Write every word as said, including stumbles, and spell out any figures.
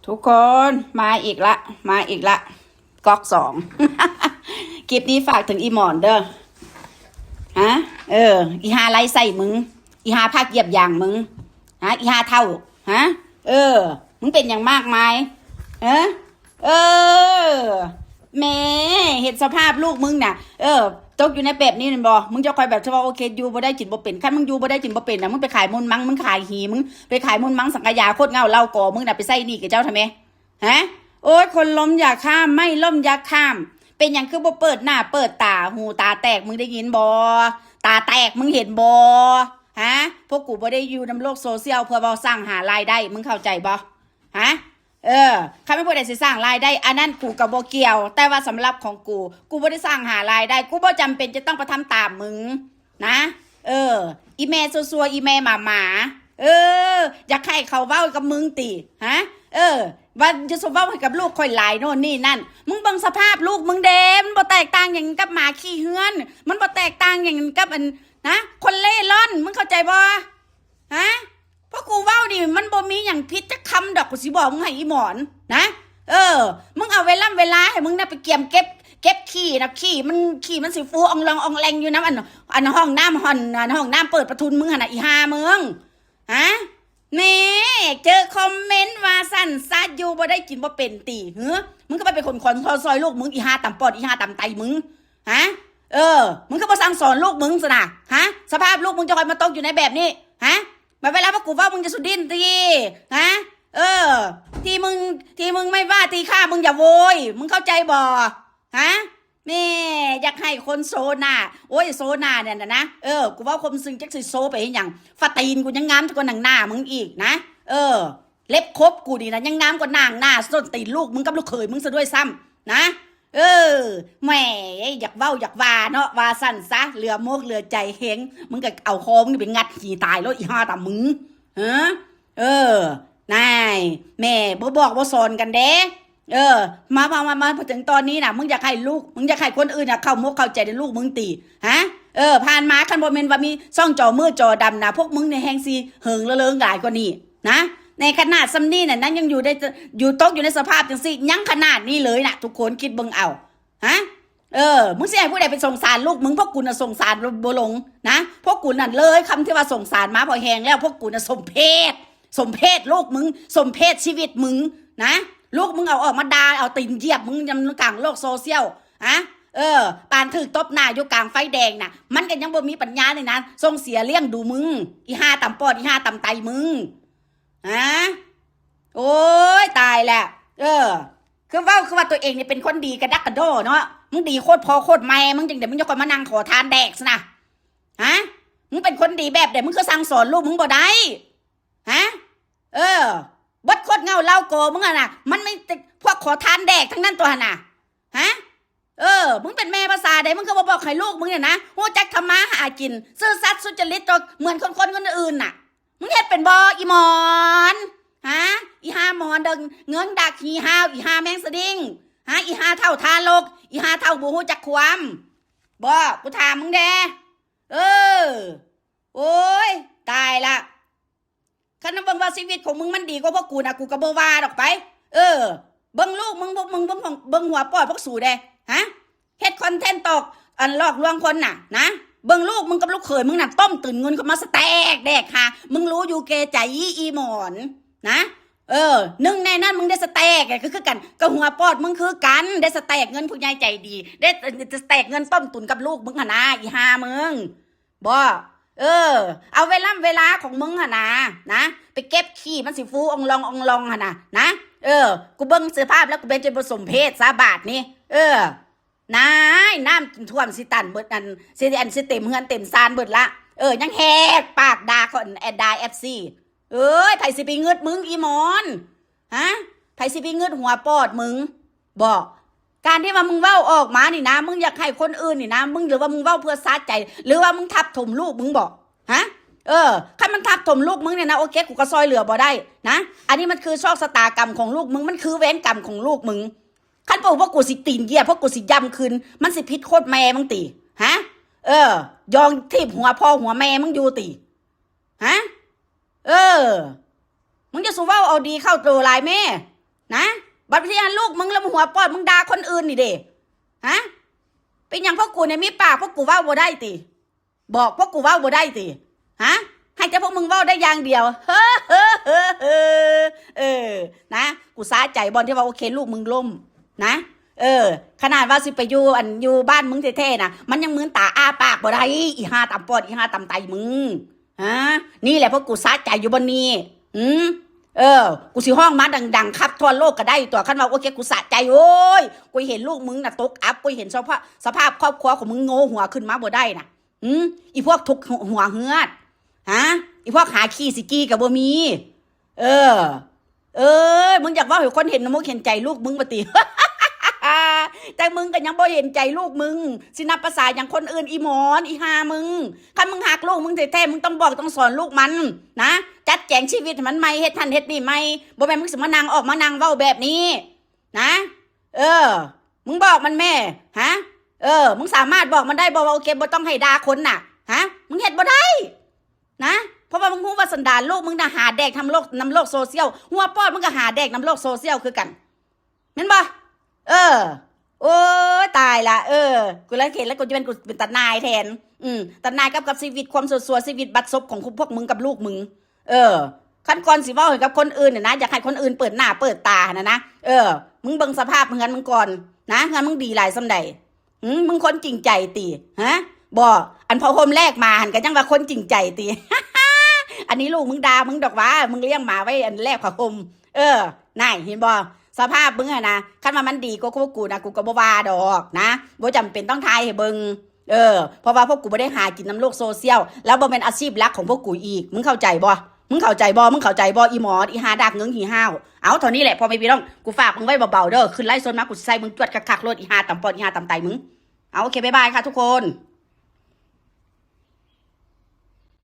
ทุกคนมาอีกละ มาอีกละ ก๊อกสอง คลิปนี้ฝากถึงอีหมอนเด้อ ฮะ เออ อีหาไล่ใส่มึง อีหาผักเหยียบยางมึง ฮะ อีหาเฒ่า ฮะ เออ มึงเป็นอย่างมากมาย เออ เออ แหม เห็นสภาพลูกมึงน่ะ เออ ตกอยู่ในแบบนี้แม่นบ่ มึงจะคอยแบบที่ว่าโอเค อยู่บ่ได้กินบ่เป็น คันมึงอยู่บ่ได้กินบ่เป็นน่ะ มึงไปขายมูลมัง มึงขายหี มึงไปขายมูลมังสังขยา โคตรเหง้าเหล้าก่อ มึงน่ะไปใส่หนี้กับเจ้าทำไม ฮะ โอ๊ย คนล้มอย่าข้าม ไม่ล้มอย่าข้าม เป็นหยังคือบ่เปิดหน้าเปิดตา หูตาแตก มึงได้ยินบ่ ตาแตก มึงเห็นบ่ ฮะ พวกกูบ่ได้อยู่นำโลกโซเชียลเพื่อเว้าสร้างหารายได้ มึงเข้าใจบ่ ฮะ เออ คันแม่นผู้ใดสิสร้างรายได้ อันนั้นกูก็บ่เกี่ยว แต่ว่าสำหรับของกู กูบ่ได้สร้างหารายได้ กูบ่จำเป็นจะต้องไปทำตามมึงนะ เออ อีแม่ซัวๆ อีแม่หมาๆ เออ อยากให้เขาเว้ากับมึงติ ฮะ เออ ว่าจะสิเว้าให้กับลูกข่อยหลายโน่นนี่นั่น มึงเบิ่งสภาพลูกมึงเด้ มันบ่แตกต่างหยังกับหมาขี้เฮือน มันบ่แตกต่างหยังกับอัน นะ คนเล่ร่อน มึงเข้าใจบ่ ฮะ เพราะกูเว้านี่มันบ่มีหยังผิดจักคำดอก กูสิบอกมึงให้อีหมอนนะ เออ มึงเอาเวลาเวลาให้มึงนะไปเกียมเก็บ เก็บขี้นะ ขี้มัน ขี้มันสิฟูอองลองอองแลงอยู่นำอัน อันห้องน้ำ ห้อง อันห้องน้ำเปิดประทุนมึงหั่นน่ะ อีห่ามึง ฮะ แหม เจอคอมเมนต์ว่าสั่นซะ อยู่บ่ได้กินบ่เป็นติ หือ มึงก็ไปเป็นคนขอนซอยลูกมึง อีห่าตำปอด อีห่าตำไตมึง ฮะ เออ มึงก็บ่สั่งสอนลูกมึงซะนะ ฮะ สภาพลูกมึงจะคอยมาตกอยู่ในแบบนี้ ฮะ มาเวลาพวกกูเว้ามึงจะสุดดิ้นติ ฮะ เออ ที่มึง ที่มึงไม่ว่าตีข้ามึงอย่าโวย มึงเข้าใจบ่ ฮะ แหม อยากให้คนโซหน้า โอ้ย โซหน้าเนี่ยนะ เออ กูเว้าความจริงจักสิโซไปเฮ็ดหยัง ฝาตีนกูยังงามกว่าหนังหน้ามึงอีกนะ เออ เล็บครบกูนี่นะ ยังงามกว่าหนังหน้าส้นตีนลูกมึงกับลูกเขยมึงซะด้วยซ้ำนะ เออ แหม อยากเว้าอยากว่าเนาะ ว่าสั่นซะ เหลือมกเหลือใจแฮง มึงก็เอาคอมึงนี่ไปงัดหีตายแล้ว อีห่าตำมึง ฮะ เออ นาย แม่บ่บอกบ่สอนกันเด้ เออ มา มา มา มา พอถึงตอนนี้น่ะ มึงอยากให้ลูก มึงอยากให้คนอื่นน่ะเข้ามกเข้าใจในลูกมึงติ ฮะ เออ ผ่านมาคันบ่แม่นว่ามีช่องจอมืดจอดำน่ะ พวกมึงเนี่ยแฮงสิเหิงระเริงหลายกว่านี้นะ ในขนาดส่ำนี้น่ะ นางยังอยู่ได้ อยู่ตกอยู่ในสภาพจังซี่ ยังขนาดนี้เลยน่ะ ทุกคนคิดเบิ่งเอา ฮะ เออ มึงสิให้ผู้ใดไปสงสารลูกมึง พวกกูน่ะสงสารบ่ลงนะ พวกกูนั่นเลยคำที่ว่าสงสารมาพอแฮงแล้ว พวกกูน่ะสมเพช สมเพชลูกมึง สมเพชชีวิตมึงนะ ลูกมึงเอาออกมาด่า เอาตีนเหยียบมึงนำกลางโลกโซเชียล ฮะ เออ ปานถืกตบหน้าอยู่กลางไฟแดงน่ะ มันก็ยังบ่มีปัญญาเลยนะ ส่งเสียเลี้ยงดูมึง อีห่าตำปอด อีห่าตำไตมึง ฮะ โอ้ย ตายแล้ว เออ คือเว้าคือว่าตัวเองนี่เป็นคนดีกระดักกระโดเนาะ มึงดีโคตรพ่อโคตรแม่ มึงจังได๋มึงจะคอยมานั่งขอทานแดกซะนะ ฮะ มึงเป็นคนดีแบบใด๋ มึงคือสั่งสอนลูกมึงบ่ได้ ฮะ เออ เบิดโคตรเหง้าเหล้าก่อมึงอะน่ะ มันมีแต่พวกขอทานแดกทั้งนั้นตัวหั่นน่ะ ฮะ เออ มึงเป็นแม่ภาษาใด มึงคือบ่บอกให้ลูกมึงเนี่ยนะ ฮู้จักทำมาหากิน ซื่อสัตย์สุจริตตัวเหมือนคนๆ คนอื่นน่ะ มึงเฮ็ดเป็นบ่ อีหมอน ฮะ อีห่าหมอนเดิง เงิงดักหี่ฮาว อีห่าแมงสะดิ้ง ฮะ อีห่าเฒ่าทารก อีห่าเฒ่าบ่ฮู้จักความ บ่ กูถามมึงแด่ เออ โอ้ย ตายละ คันเบิ่งว่าชีวิตของมึงมันดีกว่าพวกกูนะ กูก็บ่ว่าดอกไป เออ เบิ่งลูกมึง พวกมึง เบิ่งของ เบิ่งหัวปอดพวกสูแด่ ฮะ เฮ็ดคอนเทนต์ตอก อันหลอกลวงคนน่ะ นะ เบิ่งลูกมึงกับลูกเขยมึงน่ะ ต้มตุ๋นเงินเข้ามาสะแตกแดกหา มึงรู้อยู่แก่ใจอีหมอน นะ เออ หนึ่งในนั้นมึงได้สะแตกอะ คือ คือกัน กับหัวปอดมึงคือกัน ได้สะแตกเงินผู้ใหญ่ใจดี ได้สะแตกเงินต้มตุ๋นกับลูกมึงหั่นนะ อีห่ามึง บ่ เออ เอาเวลา เวลาของมึงหั่นนะ นะ ไปเก็บขี้มันสิฟูอองลองอองลองหั่นนะ นะ เออ กูเบิ่งสภาพแล้วกูเป็นจนบ่สมเพชซะบาดนี้ เออ นาย น้ำท่วมสิตันเบิด อัน สิ อัน สิเต็มเฮือนเต็มซานเบิดละ เออ ยังแหกปากด่าคน แอดด่า เอฟซี เอ้ย ไผสิไปงึดมึงอีหมอน ฮะ ไผสิไปงึดหัวปอดมึง บ่ การที่ว่ามึงเว้าออกมานี่นะ มึงอยากให้คนอื่นนี่นะ มึง หรือว่ามึงเว้าเพื่อสะใจ หรือว่ามึงทับถมลูกมึงบ่ ฮะ เออ คันมันทับถมลูกมึงเนี่ยนะ โอเค กูก็ซอยเหลือบ่ได้นะ อันนี้มันคือโชคชะตากรรมของลูกมึง มันคือเวรกรรมของลูกมึง คันบ่ว่ากูสิตีนเหยียบ เพราะกูสิย่ำคืน มันสิผิดโคตรแม่มึงติ ฮะ เออ ยองถีบหัวพ่อหัวแม่มึงอยู่ติ ฮะ เออ มึงจะสู้เว้าเอาดีเข้าตัวหลายแม่ นะ บัดที่ลูกมึงแล้วมึงหัวปอดมึงด่าคนอื่นนี่เด้ ฮะ เป็นหยังพวกกูเนี่ยมีปากพวกกูเว้าบ่ได้ติ บอกพวกกูเว้าบ่ได้ติ ฮะ ให้แต่พวกมึงเว้าได้อย่างเดียว เฮ้อเฮ้อเฮ้อเฮ้อ เออ นะ กูสะใจบ่อนที่ว่าโอเคลูกมึงล้ม นะ เออ ขนาดว่าสิไปอยู่อันอยู่บ้านมึงแท้ๆนะ มันยังมืนตาอ้าปากบ่ได้ อีห่าตำปอด อีห่าตำไตมึง ฮะ นี่แหละพวกกูสะใจอยู่บ่อนนี้ อืม เออ กูสิฮ้องมาดังๆคับทั่วโลกก็ได้ตัว คันว่าโอเคกูสะใจ โอ้ย กูเห็นลูกมึงน่ะตกอับ กูเห็นสภาพ สภาพครอบครัวของมึงโง่หัวขึ้นมาบ่ได้น่ะ อืม อีพวกทุกข์หัวเหือด ฮะ อีพวกหาขี้สิกี้ก็บ่มี เออ เอ้ย มึงอยากเว้าให้คนเห็นอกเห็นใจลูกมึงบ่ติ แต่มึงก็ยังบ่เห็นใจลูกมึง สินับประสาหยังคนอื่น อีหมอน อีห่ามึง คันมึงฮักลูกมึงแท้ๆ มึงต้องบอกต้องสอนลูกมันนะ จัดแจงชีวิตให้มันใหม่ เฮ็ดหั้นเฮ็ดนี่ใหม่ บ่แม่นมึงสิมานั่งออกมานั่งเว้าแบบนี้ นะ เออ มึงบอกมันแม่ ฮะ เออ มึงสามารถบอกมันได้บ่ว่าโอเค บ่ต้องให้ด่าคนน่ะ ฮะ มึงเฮ็ดบ่ได้ นะ เพราะว่ามึงฮู้ว่าสันดานลูกมึงน่ะหาแดกนำโลก นำโลกโซเชียล หัวปอดมึงก็หาแดกนำโลกโซเชียลคือกัน แม่นบ่ เออ โอ้ย ตายละ เออ กูละเห็นแล้วกูจะเป็น กูเป็นตาหน่ายแทน อืม ตาหน่ายกับ กับชีวิตความซั่วๆ ชีวิตบัดซบของพวกมึงกับลูกมึง เออ คันก่อนสิเว้าให้กับคนอื่นเนี่ยนะ อยากให้คนอื่นเปิดหน้าเปิดตาหั่นน่ะนะ เออ มึงเบิ่งสภาพเฮือนมึงก่อนนะ เฮือนมึงดีหลายส่ำใด หืม มึงคนจริงใจติ ฮะ บ่ อันผ้าห่มแลกมาหั่นก็ยังว่าคนจริงใจติ อันนี้ลูกมึงด่ามึงดอกว่า มึงเลี้ยงหมาไว้อันแลกผ้าห่ม เออ นายเห็นบ่ สภาพมึงอะนะ คันว่ามันดีกว่าพวกกูนะ กูก็บ่ว่าดอกนะ บ่จำเป็นต้องถ่ายให้เบิ่ง เออ เพราะว่าพวกกูบ่ได้หากินนำโลกโซเชียล แล้วบ่แม่นอาชีพหลักของพวกกูอีก มึงเข้าใจบ่ มึงเข้าใจบ่ มึงเข้าใจบ่ อีหมอ อีห่าดากเงิงหี่ห้าว เอาเท่านี้แหละพ่อแม่พี่น้อง กูฝากมึงไว้เบาๆเด้อ ขึ้นไลฟ์สดมา กูสิใส่มึงจวดคักๆโลด อีห่าตำปอด อีห่าตำไตมึง เอา โอเค บ๊ายบายค่ะทุกคน